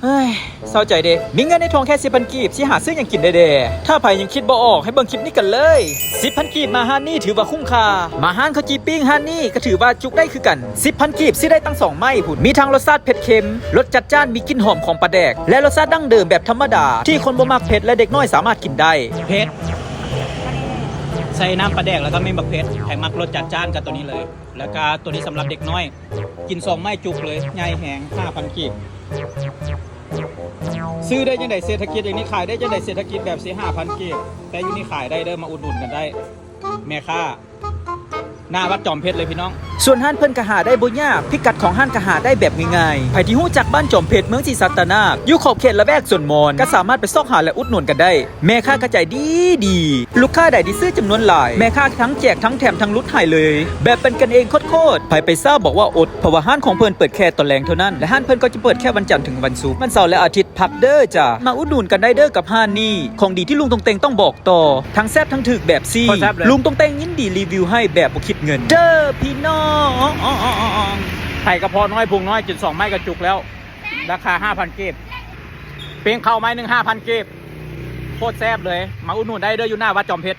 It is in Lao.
ເຮີ້ຍ ເສົ້າໃຈເດ ມີເງິນໃນຖົງແຄ່ສິບພັນກີບ ຊິຫາຊື້ຫຍັງກິນໄດ້ແດ່? ຖ້າໃຜຍັງຄິດບໍ່ອອກ ໃຫ້ເບິ່ງຄລິບນີ້ກັນເລີຍ. ສິບພັນກີບ ມາຮ້ານນີ້ຖືວ່າຄຸ້ມຄ່າ. ມາຮ້ານເຂົ້າຈີ່ປີ້ງຮ້ານນີ້ກໍຖືວ່າຈຸກໄດ້ຄືກັນ. ສິບພັນກີບ ຊື້ໄດ້ຕັ້ງສອງໄມ້ພຸ້ນ. ມີທັງລົດຊາດເຜັດເຄັມ, ລົດຈັດຈ້ານ ມີກິ່ນຫອມຂອງປາແດກ ແລະ ລົດຊາດດັ້ງເດີມແບບທຳມະດາ ທີ່ຄົນບໍ່ມັກເຜັດ ແລະ ເດັກນ້ອຍສາມາດກິນໄດ້. ເຜັດ ໃສ່ນ້ຳປາແດກ ແລ້ວກໍມີບັກເຜັດ. ໃຜມັກລົດຈັດຈ້ານກໍຕົວນີ້ເລີຍ. ແລ້ວກະໂຕນີ້ສຳລັບເດັກນ້ອຍ ກິນສອງໄມ້ຈຸກເລີຍ ໃຫຍ່ແຮງ ຫ້າພັນກີບ. ຊື້ໄດ້ຈັ່ງໃດເສດຖະກິດຢ່າງນີ້ ຂາຍໄດ້ຈັ່ງໃດເສດຖະກິດແບບສີ່ຫ້າພັນກີບ ແຕ່ຢູ່ນີ້ຂາຍໄດ້ເດີ້ ມາອຸດໜູນກັນໄດ້ ແມ່ຄ້າ ໜ້າວັດຈອມເພັດເລີຍພີ່ນ້ອງ. ສ່ວນຮ້ານເພິ່ນກະຫາໄດ້ບໍ່ຍາກ ພິກັດຂອງຮ້ານກະຫາໄດ້ແບບງ່າຍໆ. ໃຜທີ່ຮູ້ຈັກບ້ານຈອມເພັດ ເມືອງສີສັດຕະນາກ ຢູ່ຂອບເຂດລະແວກສວນມອນ ກະສາມາດໄປຊອກຫາ ແລະ ອຸດໜູນກັນໄດ້. ແມ່ຄ້າກະໃຈດີດີ ລູກຄ້າໃດທີ່ຊື້ຈຳນວນຫຼາຍ ແມ່ຄ້າທັງແຈກ ທັງແຖມ ທັງຫຼຸດໃຫ້ເລີຍ ແບບເປັນກັນເອງໂຄດໆ. ໃຜໄປຊ້າບອກວ່າອົດ ເພາະວ່າຮ້ານຂອງເພິ່ນເປີດແຄ່ຕອນແລງເທົ່ານັ້ນ ແລະ ຮ້ານເພິ່ນກໍຈະເປີດແຄ່ວັນຈັນເຖິງວັນສຸກ ວັນເສົາ ແລະ ອາທິດພັກເດີ້ຈ້າ. ມາອຸດໜູນກັນໄດ້ເດີ້ກັບຮ້ານນີ້ ຂອງດີທີ່ລຸງຕົງເຕັງຕ້ອງບອກຕໍ່ ທັງແຊບທັງຖືກແບບຊີ້ ໂຄດແຊບເລີຍ ລຸງຕົງເຕັງຍິນດີຣີວິວໃຫ້ແບບບໍ່ຄິດເງິນເດີ້ພີ່ນ້ອງ. ໃຜກະເພາະນ້ອຍພຸງນ້ອຍ ກິນສອງໄມ້ກະຈຸກແລ້ວ ລາຄາຫ້າພັນກີບ ປີ້ງເຂົ້າໄມ້ໜຶ່ງຫ້າພັນກີບ ໂຄດແຊບເລີຍ. ມາອຸດໜູນໄດ້ເດີ້ ຢູ່ໜ້າວັດຈອມເພັດ.